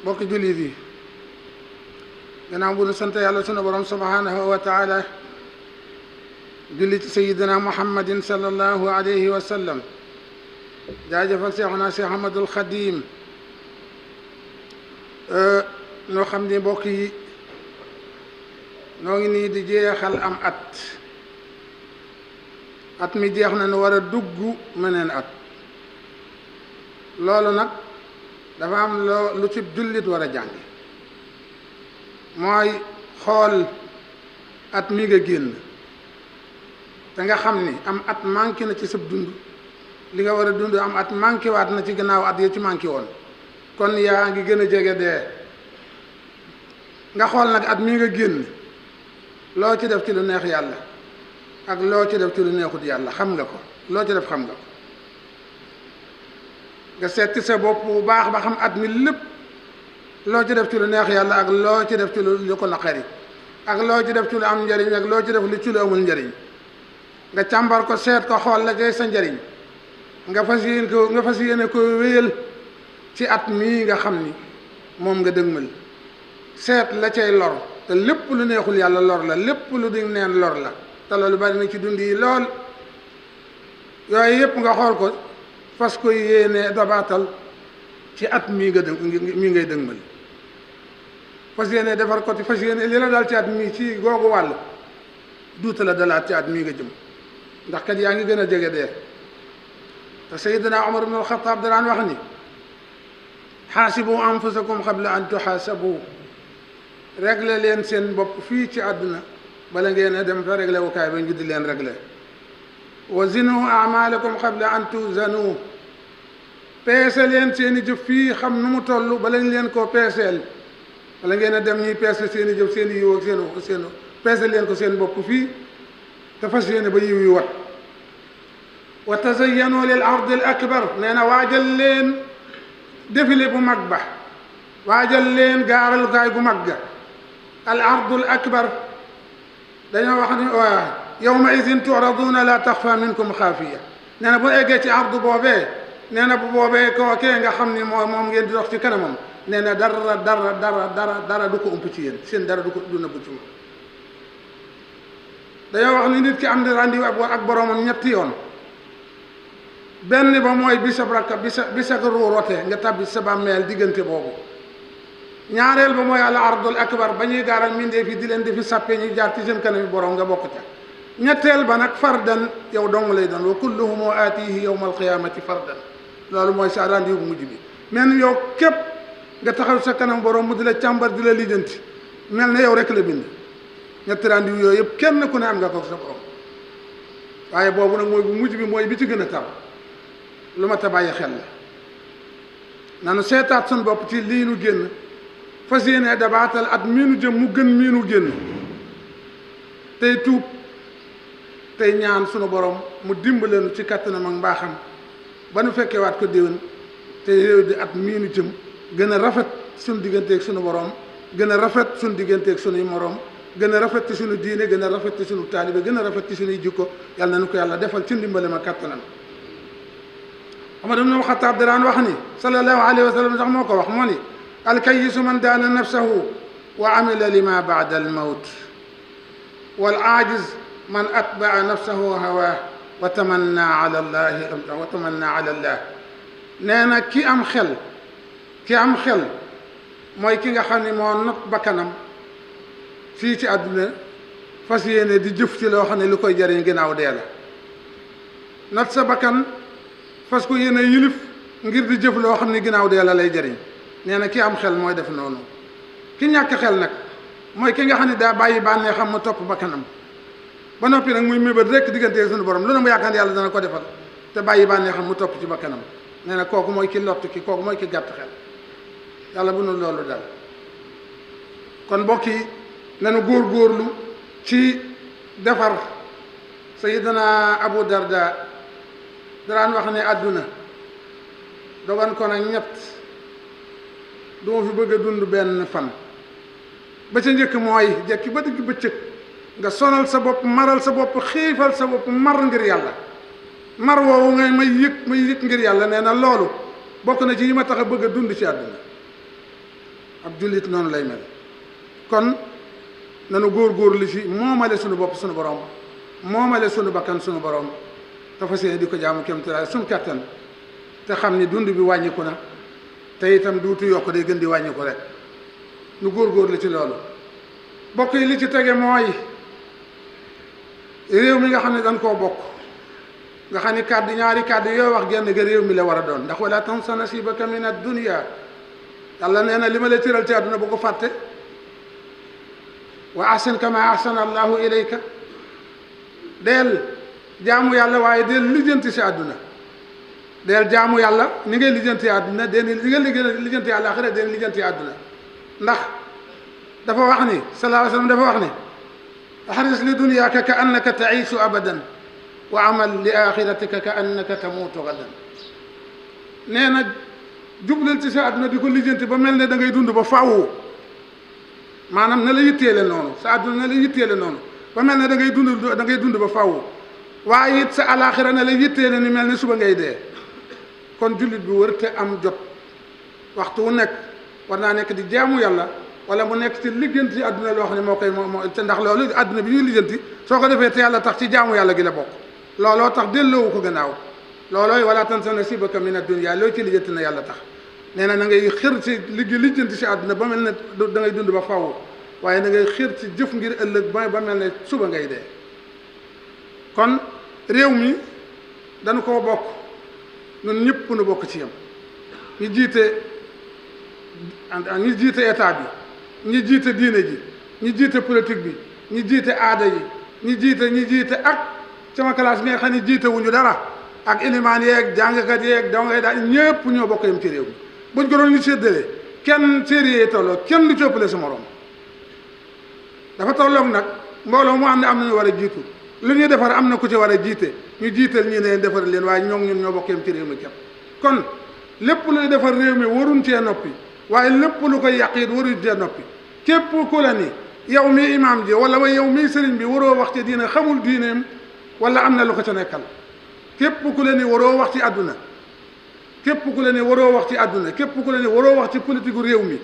bokki jullit yi gannaaw bu nu sant yàlla sunu borom subhanahu wa taala julli ci sayidina muhammadin sallallahu alayhi wa sallam jaajëfal seexuna Seex Ahmadul Xadim noo xam ne mbokk yi noo ngi nii di jeexal am at mi jeex na nu war a dugg meneen at loolu nag dafa am lu ci jullit war a jàng mooy xool at mi nga génn te nga xam ni am at manqué na ci sab dund li nga war a dund am at manqué waat na ci gannaaw at ya ci manqué woon kon yaa ngi gën a jege dee nga xool nag at mi nga génn loo ci def ci lu neex yàlla ak loo ci def ci lu neexut yàlla xam nga ko loo ci def xam nga ko nga seeti sa bopp bu baax ba xam at mi lépp loo ci def ci lu neex yàlla ak loo ci def ci lu ko naqari ak loo ci def ci lu am njariñ ak loo ci def lu ci lu amul njariñ nga càmbar ko seet ko xool la cay sa njariñ nga fas yéene ko wéyal ci at mii nga xam ni moom nga dëgmal seet la cay lor te lépp lu neexul yàlla lor la lépp lu di neen lor la te loolu bari na ci dund yi lool yooyu yépp nga xool ko fas ko yéene dabaatal ci at mii ngay dëgmal fas yéene defar ko ci fas yéene li la dal ci at mii ci googu wàll duuta la dalaat ci at mii nga jëm ndax kat yaa ngi gën a jege dee te Seydina Umar ibn al-Khattab daan wax ni xaasibu anfusakum qabla an tuxaasabu réglé leen seen bopp fii ci àdduna bala ngeen a dem fa réglé wukaay ba ñu di leen réglé wa zinu amalakum qabla an tuzanu peese leen seen i jëf fii xam nu mu toll bala ñu leen koo peeseel bala ngeen a dem ñuy peese seen i jëf seen i yiw ak seen peese leen ko seen bopp fii te fas yéene ba yiw yi wat wa tazayyanu lil ardi al akbar nee na waajal leen défilé bu mag ba waajal leen gaaralukaay gu mag ga al ardu al akbar dañoo wax ni yawma idin turaduna la taxfa minkum xaafiya nee na bu eggee ci ardu boobee nee na bu boobee kookee nga xam ni moom ngeen di dox ci kanamam nee na dara du ko ump ci yéen seen dara du nëbbu ci moom dañoo wax ni nit ki am di rendez-vous ak boroomam ñetti yoon benn ba mooy bisa ruu rote nga tabbi sa bàmmeel diggante boobu ñaareel ba mooy al ardul akbar ba ñuy gaaral mindee fi di leen di fi sàppe ñu jaar ci seen kanami borom nga bokk ca ñetteel ba nag fardan yow dong lay doon wa kulluhum aatihi yawma alqiyamati fardan loolu mooy sa rendez-vous bu mujj bi men yow képp nga taxaw sa kanam borom mu di la càmbar di la lijjanti mel na yow rek la bind ñetti rendez-vous yooyu yëpp kenn ku ne am nga ko sa borom waaye boobu nag mooy bu mujj bi mooy bi ci gën a tar lu ma ta bàyyi xel la nanu seetaat suñ bopp ci lii nu génn fas yéene dabaatal at miinu jëm mu gën miinu génn tey tuub tey ñaan sunu borom mu dimbaleenu ci kattanam ak mbaaxam ba nu fekkee waat ko déwén te réew di at miinu jëm gën a rafet suñu digganteeg sunu borom gën a rafet suñu digganteeg sunuy morom gën a rafet ci sunu diine gën a rafet ci sunu taalibe gën a rafet ci sunuy jikko yàlla na nu ko yàlla defal ci ndimbalem ak kattanam Umar ibn al-Khattab daan wax ni sallallahu alayhi wa sallam sax moo ko wax moo ni alkayisu man daana nafsahu wa amila lima baada almawt wal aajiz man atbaa nafsahu hawaa wa tamanna ala allah nee na ki am xel mooy ki nga xam ne moo not bakkanam fii ci àdduna fas yéene di jëf ci loo xam ne lu koy jariñ ginnaaw dee la not sa bakkan fas ko yéene yilif ngir di jëf loo xam ne ginnaaw dee la lay jariñ nee na ki am xel mooy def noonu ki ñàkk xel nag mooy ki nga xam ne daa bàyyi bànnee xam mu topp bakkanam ba noppi nag muy mébét rekk diggante suñu borom lu ne mu yaakaar yàlla dana ko defal te bàyyi bànnee xam mu topp ci bakkanam nee na kooku mooy ki lott ki kooku mooy ki gàtt xel yàlla bu nu loolu dal kon mbokk yi nanu góorgóorlu ci defar Sayyidina Abu Darda daan wax ne àdduna dogan ko nag ñett du ma fi bëgg a dund benn fan ba ca njëkk mooy jekki ba digg bëccëg nga sonal sa bopp maral sa bopp xiifal sa bopp mar ngir yàlla mar woowu ngay may yëg ngir yàlla nee na loolu bokk na ci yi ma tax a bëgg a dund ci àdduna ab jullit noonu lay mel kon nanu góorgóorlu ci moomale sunu bopp sunu borom moomale sunu bakkan sunu borom te fas yéene di ko jaamu kéem tolluwaay sunu kattan te xam ni dund bi wàññiku na te itam duutu yokk day gën di wàññiku rek nu góorgóorlu ci loolu bokk yi li ci tege mooy réew mi nga xam ne dañ koo bokk nga xam ni kàddu ñaari kàddu yooyu wax genn ga réew mi la war a doon ndax wala tansa nasibaka min ad-dunya yàlla nee na li ma la tëral ci àdduna bu ko fàtte wa ahsin kama ahsana allahu ilayka deel jaamu yàlla waaye deel lijjanti si àdduna deel jaamu yàlla ni ngay lijjanti àdduna deel ni ngay lijjanti àllaaxira deel lijjanti àdduna ndax dafa wax ni sallallahu alayhi wa sallam dafa wax ni ahris li dunyaaka ka annaka taishu abadan wa amal li axiratika ka annaka tamuutu gadan nee na jublal ci sa àdduna di ko lijjanti ba mel ne da ngay dund ba faaw maanaam na la yitteele noonu sa àdduna na la yitteele noonu ba mel ne da ngay dund ba faaw waaye it sa alaxira na la yitteele ni mel ne suba ngay dee kon jullit bi wër te am jot waxtu wu nekk war naa nekk di jaamu yàlla wala mu nekk ci lijjanti àdduna loo xam ne moo koy moo te ndax loolu àdduna bi ñuy lijjanti soo ko defee te yàlla tax ci jaamu yàlla gi la bokk looloo tax delloowu ko gannaaw loolooy wala tansa nasibaka min ad-dunya loo ci lijjanti na yàlla tax nee na ngay xër ci lijjanti si àdduna ba mel ne da ngay dund ba faaw waaye da ngay xër ci jëf ngir ëllëg ba mel ne suba ngay dee kon réew mi dañu koo bokk ñun ñëpp nu bokk ci yam ñu jiite état bi ñi jiite diine ji ñi jiite politique bi ñi jiite aada yi ñi jiite ak sama classe bi nga xam ne jiite wuñu dara ak ilimaan yeeg jàngkat yeeg dongay daal ñëpp ñoo bokk yam ci réew mi buñ ko doon ñu séddale kenn série tolloo kenn du coppale sa morom dafa tolloog nag mbooloo mu am ne am nañu war a jiitu lu ñuy defar am na ku ci war a jiite ñu jiital ñi ne defar leen waaye ñun ñoo bokk yam ci réew mi képp kon lépp luy defar réew mi waruñ cee noppi waaye lépp lu koy yàq it waruñ cee noppi képp ku la ni yow mi imaam ji wala yow mi sëriñ bi waroo wax ci diine xamul diineem wala am na lu ko ca nekkal képp ku la ni waroo wax ci àdduna képp ku la ni waroo wax ci àdduna képp ku la ni waroo wax ci politique gu réew mi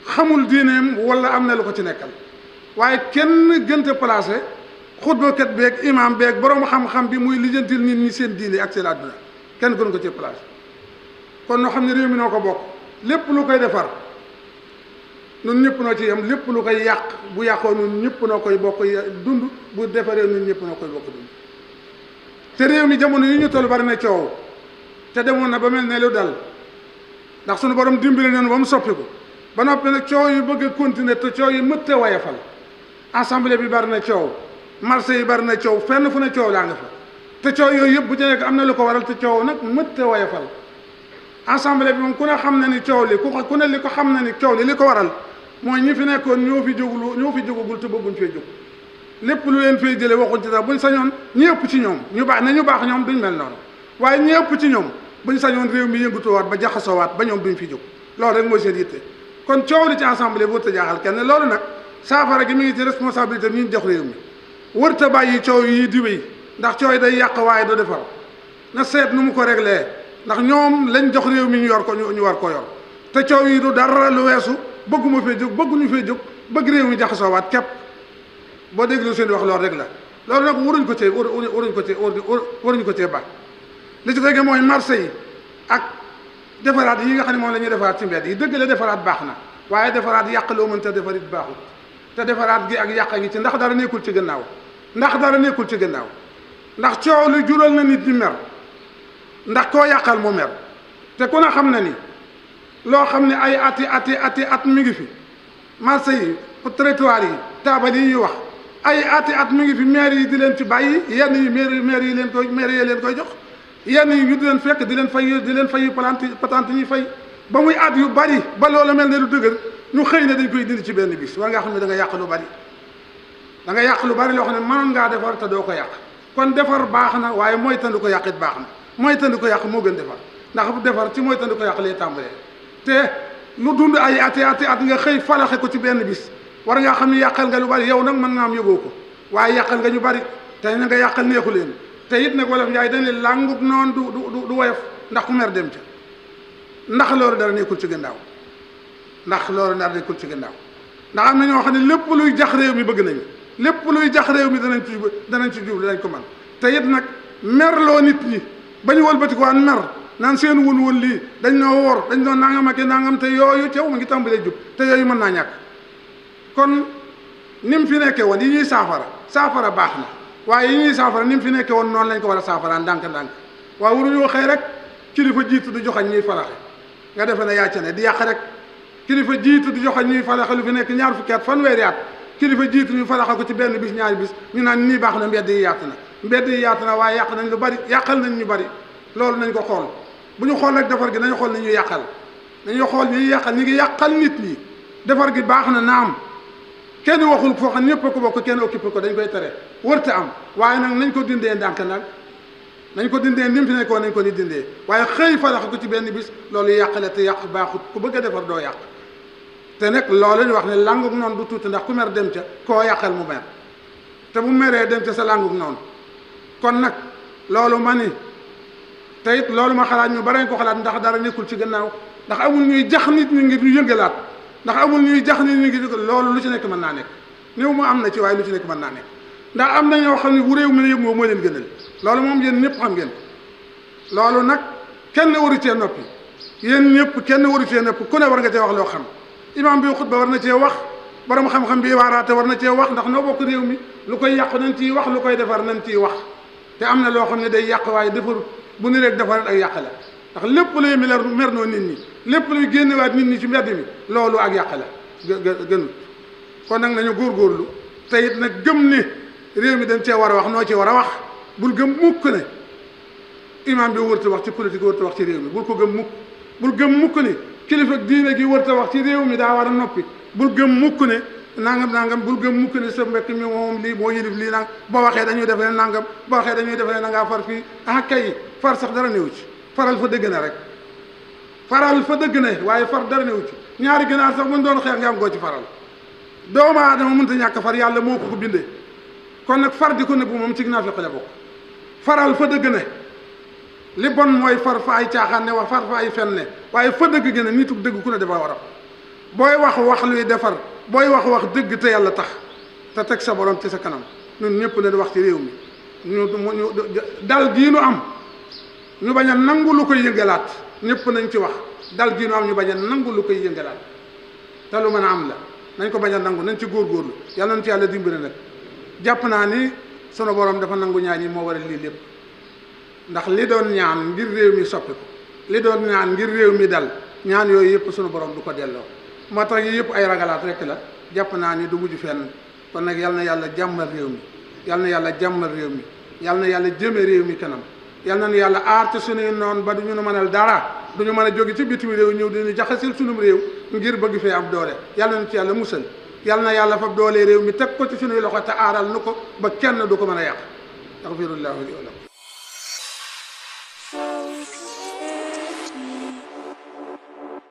xamul diineem wala am na lu ko ci nekkal waaye kenn gënte placé xutbakat beeg imaam beeg borom xam-xam bi muy lijjantil nit ñi seen diine ak seen àdduna kenn gën ko ci placé kon noo xam ne réew mi noo ko bokk lépp lu koy defar ñun ñëpp noo ci yem lépp lu koy yàq bu yàqoo ñun ñëpp noo koy bokk dund bu defaree ñun ñëpp noo koy bokk dund te réew mi jamono yi ñu toll bari na coow te demoon na ba mel ne lu dal ndax suñu borom dimbali nañu ba mu soppiku ba noppi nag coow yu bëgg a continuer te coow yi mëtte wayafal assemblée bi bari na coow marché yi bari na coow fenn fu ne coow laa nga fa te coow yooyu yëpp bu ci nekk am na lu ko waral te coow nag mëtte wayafal assemblée bi moom ku ne xam na ni coow li ku ne li ko xam na ni coow li ko waral mooy ñi fi nekkoon ñoo fi jógagul te bëgguñ fee jóg lépp lu leen fay jële waxuñ ci dara buñ sañoon ñi ëpp ci ñoom ñu baax ñoom duñ mel noonu waaye ñi ëpp ci ñoom buñ sañoon réew mi yëngatuwaat ba jaxasoowaat ba ñoom duñ fi jóg loolu rek mooy seen yitte kon coow li ci assemblée bi wërta jaaxal kenn loolu nag saafara gi mi ngi ci responsabilité ñu jox réew mi wërta bàyyi coow yi di wéy ndax coow yi day yàq waaye du defar na seet nu mu ko réglé ndax ñoom lañ jox réew mi ñu yor ko ñu war ko yor te coow yi du dara lu weesu bëgguma fee jóg bëgguñu fee jóg bëgg réew mi jaxasoowaat képp boo déglu seen wax loolu rek la loolu nag waruñ ko cee baax li ci tege mooy marché yi ak defaraat yi nga xam ne moom la ñuy defaraat ci mbedd yi dëgg la defaraat baax na waaye defaraat yàq loo mën te defarit baaxul te defaraat gi ak yàq gi ci ndax dara nekkul ci gannaaw ndax coow lu jural na nit ñi mer ndax koo yàqal mu mer te ku ne xam na ni loo xam ne ay at mi ngi fi marché yi trottoir yi taabal yi ñuy wax ay at mi ngi fi maire yi di leen ci bàyyi yenn yi maire yi leen koy jox yenn yi ñu di leen fekk di leen fay patente ñuy fay ba muy at yu bari ba loola mel ne lu dëgër ñu xëy na dañ koy dindi ci benn bis war nga xam ne da nga yàq lu bari loo xam ne mënoon ngaa defar te doo ko yàq kon defar baax na waaye mooy tandi ko yàq it baax na mooy tandi ko yàq moo gën defar ndax bu defar ci mooy tandi ko yàq lay tàmbalee te lu dund ay at nga xëy falaxe ko ci benn bis war ngaa xam ne yàqal nga lu bari yow nag mën naa am yëgoo ko waaye yàqal nga ñu bari te na nga yàqal neexu leen te it nag wolof Njaay dañ ne làngub noonu du woyof ndax ku mer dem ca ndax loolu dara nekkul ci gannaaw ndax loolu dara nekkul ci gannaaw ndax am na ñoo xam ne lépp luy jax réew mi bëgg nañu lépp luy jax réew mi danañ ci jublu dañ ko man te it nag merloo nit ñi ba ñu wëlbati ko waan mer naan seen wun lii dañ noo wor dañ doon nangam ak nangam te yooyu ceew ma ngi tàmbalee jub te yooyu mën naa ñàkk kon ni mu fi nekkee woon yi ñuy saafara baax na waaye yi ñuy saafara ni mu fi nekkee woon noonu lañ ko war a saafara ndànk-ndànk waaye waruñoo xëy rek kilifa jiitu di joxañ ñuy falaxe nga defe ne yaa ca ne di yàq rek kilifa jiitu di joxañ ñuy falaxe lu fi nekk ñaar fukki at fanweeri at kilifa jiitu ñu falaxe ko ci benn bis ñaari bis ñu naan nii baax na mbedd yi yaatu na waaye yàq nañ lu bari yàqal nañ ñu bari loolu nañ ko xool bu ñu xool rek defar gi nañu xool ni ñuy yàqal nañu xool ñuy yàqal ñi ngi yàqal nit ñi defar gi baax na naam kenn waxul foo xam ñëpp ko bokk kenn occupé ko dañ koy tere wërte am waaye nag nañ ko dindee ndànk nag nañ ko dindee ni mu fi nekkoon nañ ko ni dindee waaye xëy falax ko ci benn bis loolu yàqale te yàq baaxut ku bëgg a defar doo yàq te nag loolu ñu wax ne langug noonu du tuuti ndax ku mer dem ca koo yàqal mu mer te bu meree dem ca sa langug noonu kon nag loolu ma ni te it loolu ma xalaat ñu bari ko xalaat ndax dara nekkul ci gannaaw ndax amul ñuy jax nit ñi ngir ñu yëngalaat ndax amul ñuy jax nit ñi ngir loolu lu ci nekk mën naa nekk néew ma am na ci waaye lu ci nekk mën naa nekk ndax am na ñoo xam ne bu réew mi ne yëngoo moo leen gënal loolu moom yéen ñëpp xam ngeen ko loolu nag kenn waru cee noppi yéen ñëpp kenn waru cee noppi ku ne war nga cee wax loo xam imam bi xutba war na cee wax borom xam-xam bi waaraate war na cee wax ndax noo bokk réew mi lu koy yàq nañ ciy wax lu koy defar nañ ciy wax te am na loo xam ne day yàq waaye defarut bu ni rek defarat ak yàq la ndax lépp luy mernoo nit ñi lépp luy génnewaat nit ñi ci mbedd mi loolu ak yàq la gënut kon nag nañu góorgóorlu te it nag gëm ne réew mi dañ cee war a wax noo ci war a wax bul gëm mukk ne imam bi wërta wax ci politique wërta wax ci réew mi bul ko gëm mukk bul gëm mukk ne kilifa diine gi wërta wax ci réew mi daa war a noppi bul gëm mukk ne nangam bul gëm mukk ne sa mbekk mi moom lii moo yilif lii nang boo waxee dañuy def leen nangam boo waxee dañuy def leen na ngaa far fii ah kay far sax dara néew ci faral fa dëgg na rek faral fa dëgg na waaye far dara néew ci ñaari ginaar sax buñ doon xeex nga am koo ci faral doomu aadama mënta ñàkk far yàlla moo ko bindee kon nag far di ko nëbbu moom ci naafiq la bokk faral fa dëgg ne li bon mooy far fa ay caaxaan ne wax far fa ay fen ne waaye fa dëgg gën a nitu dëgg ku ne dafa war a booy wax luy defar booy wax dëgg te yàlla tax te teg sa borom ci sa kanam ñun ñëpp ne di wax ci réew mi ñu dal gii nu am ñu bañ a nangu lu koy yëngalaat ñëpp nañ ci wax dal gii nu am ñu bañ a nangu lu koy yëngalaat te lu mën a am la nañ ko bañ a nangu nañ ci góorgóorlu yàlla nañ ci yàlla dimbali nag jàpp naa ni sunu borom dafa nangu ñaan yi moo waral lii lépp ndax li doon ñaan ngir réew mi soppi ko li doon ñaan ngir réew mi dal ñaan yooyu yëpp sunu borom du ko delloo moo tax yi yëpp ay ragalaat rek la jàpp naa ni du mujj fenn kon nag yal na yàlla jàmmal réew mi yal na yàlla jàmmal réew mi yal na yàlla jëme réew mi kanam yal na yàlla aar ci sunuy noon ba du ñu mënal dara du ñu mën a jóge ci bitim réew ñëw di ñu jaxasil sunum réew ngir bëgg fee am doole yal na ci yàlla musal yal na yàlla fab doole réew mi teg ko ci sunuy loxo te aaral nu ko ba kenn du ko mën a yàq. Astaghfirullah li wa lakum.